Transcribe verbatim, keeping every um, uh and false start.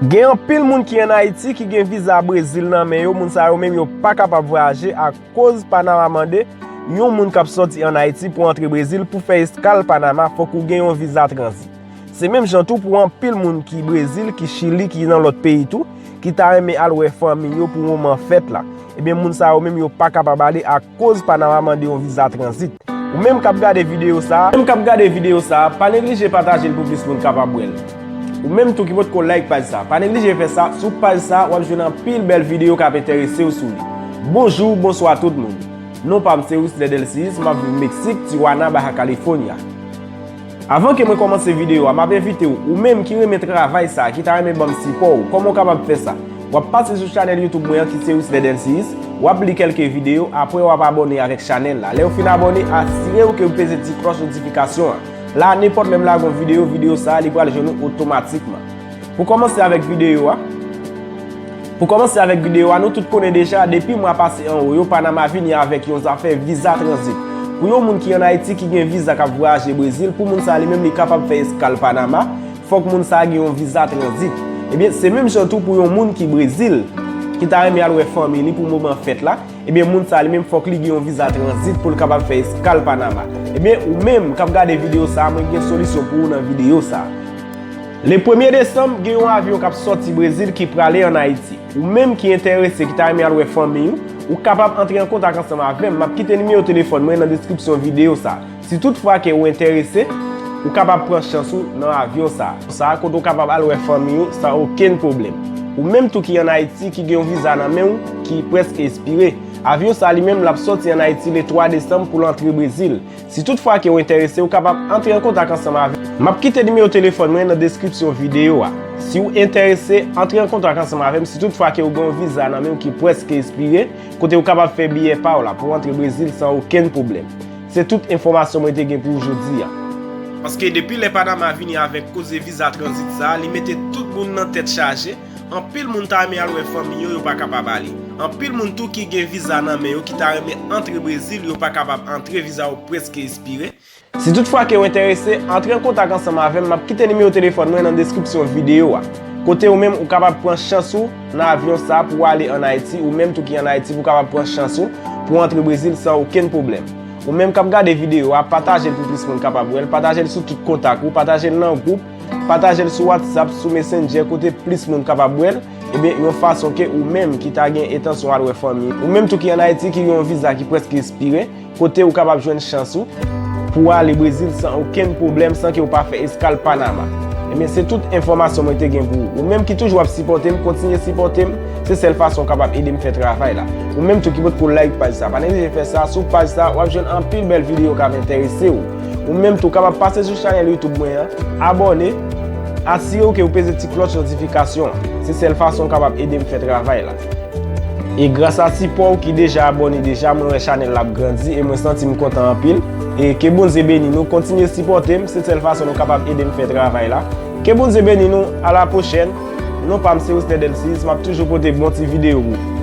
Gen anpil moun ki ann Ayiti ki gen viza Brezil nan men yo, moun sa yo menm yo pa kapab vwayaje akoz Panama mande yon moun k ap sòti ann Ayiti pou antre Brezil pou fè eskal Panama, fòk ou gen yon viza tranzit. Se menm jan tou pou anpil moun ki Brezil, ki Chili, ki nan lòt peyi tou, ki ta renmen al wè fanmi yo pou moman fèt la. Ebyen, moun sa yo menm yo pa kapab ale akoz Panama mande yon viza tranzit. Ou menm k ap gade videyo sa a, menm k ap gade videyo sa a, pa neglije pataje l pou plis moun kapab wè l. Ou menm tou ki potko like paj sa a, pa neglije fè sa. Sou paj sa a, w ap jwenn anpil bèl videyo k ap enterese w sou li. Bonjou, bonswa tout moun. Non pa m se Wisler Delcius, m ap viv Meksik, Tijuana, Baja California. Avan ke mwen kòmanse videyo a, m ap envite w, ou menm ki renmen travay sa a, ki ta renmen ban m sipò w, kòman w kapab fè sa? W ap pase sou chanèl YouTube mwen an ki se Wisler Delcius, w ap li kèlke videyo, apre w ap abòne avèk chanèl la. Lè w fin abòne, asire w ke w peze ti klòch notifikasyon an. La, nenpòt lè m lage yon videyo, videyo sa a, li pral jwenn ou otomatikman. Pou kòmanse avèk videyo a, pou kòmanse avèk videyo a, nou tout konnen deja, depi mwa pase anwo yo, Panama vini avèk yon zafè viza tranzit. Pou yon moun ki ann Ayiti ki gen viza k ap vwayaje Brezil, pou moun sa li menm li kapab fè eskal Panama, fòk moun sa gen yon viza tranzit. Ebyen, se menm jan tou pou yon moun ki Brezil, ki ta renmen al wè fanmi li pou moman fèt la, ebyen, moun sa li menm fòk li gen yon viza tranzit pou l kapab fè eskal Panama. Ebyen, ou menm k ap gade videyo sa a, mwen gen solisyon pou ou nan videyo sa a. Le premye desanm, gen yon avyon k ap sòti Brezil ki prale ann Ayiti. Ou menm ki enterese, ki ta renmen al wè fanmi w, ou kapab antre an kontak ansanm avè m. M ap kite nimewo telefòn mwen nan deskripsyon videyo sa a. Si toutfwa ke ou enterese, ou kapab pran chans ou nan avyon sa a. Sa a, kote ou kapab al wè fanmi w san okenn pwoblèm. Ou menm tou ki ann Ayiti, ki gen yon viza nan men w ki prèske espire. Avyon sa a li menm l ap sòti ann Ayiti le twa desanm pou l antre Brezil. Si toutfwa ke w enterese, ou kapab antre an kontak ansanm avè m. M ap kite nimewo telefòn mwen nan deskripsyon videyo a. Si w enterese, antre an kontak ansanm avè m si toutfwa ke w gen yon viza nan men w ki prèske espire, kote w kapab fè biyè pa w la pou w antre Brezil san okenn pwoblèm. Se tout enfòmasyon mwen te gen pou w jodi a. Paske depi lè Panama vini avèk koze viza tranzit sa a, li mete tout moun nan tèt chaje. Anpil moun ta renmen al wè fanmi yo, yo pa kapab ale. Anpil moun tou ki gen viza nan men yo ki ta renmen antre Brezil, yo pa kapab antre, viza yo prèske espire. Si toutfwa ke w enterese, antre an kontak ansanm avè m, m ap kite nimewo telefòn mwen nan deskripsyon videyo a. Kote ou menm ou kapab pran chans ou nan avyon sa a pou w ale ann Ayiti, ou menm tou ki ann Ayiti pou w kapab pran chans ou pou w antre Brezil san okenn pwoblèm. Ou menm k ap gade videyo a, pataje l pou plis moun kapab wè l, pataje l sou tout kontak ou, pataje l nan gwoup, pataje l sou WhatsApp, sou Messenger, kote plis moun kapab wè l, ebyen, yon fason ke ou menm ki ta gen entansyon al wè fanmi, ou menm tou ki ann Ayiti ki gen yon viza ki prèske espire, kote ou kapab jwenn chans ou pou w ale Brezil san okenn pwoblèm, san ke w pa fè eskal Panama. Ebyen, se tout enfòmasyon mwen te gen pou ou. Ou menm ki toujou ap sipòte m, kontinye sipòte m. Se sèl fason w kapab ede m fè travay la. Ou menm tou ki potko like paj sa, pa neglije fè sa. Sou paj sa, w ap jwenn anpil bèl videyo k ap enterese w. Ou menm tou kapab pase sou chanèl YouTube mwen an, abòne, asire w ke w peze ti klòch notifikasyon an. Se sèl fason w kapab ede m fè travay la. E gras a sipò w ki deja abòne deja, mwen wè chanèl la ap grandi e mwen santi m kontan anpil. E ke Bondye beni nou, kontinye sipòte m, se sèl fason nou kapab ede m fè travay la. Ke Bondye beni nou, a la pwochèn. Non pa m se Wisler Delcius, m ap toujou pote bon ti videyo pou ou.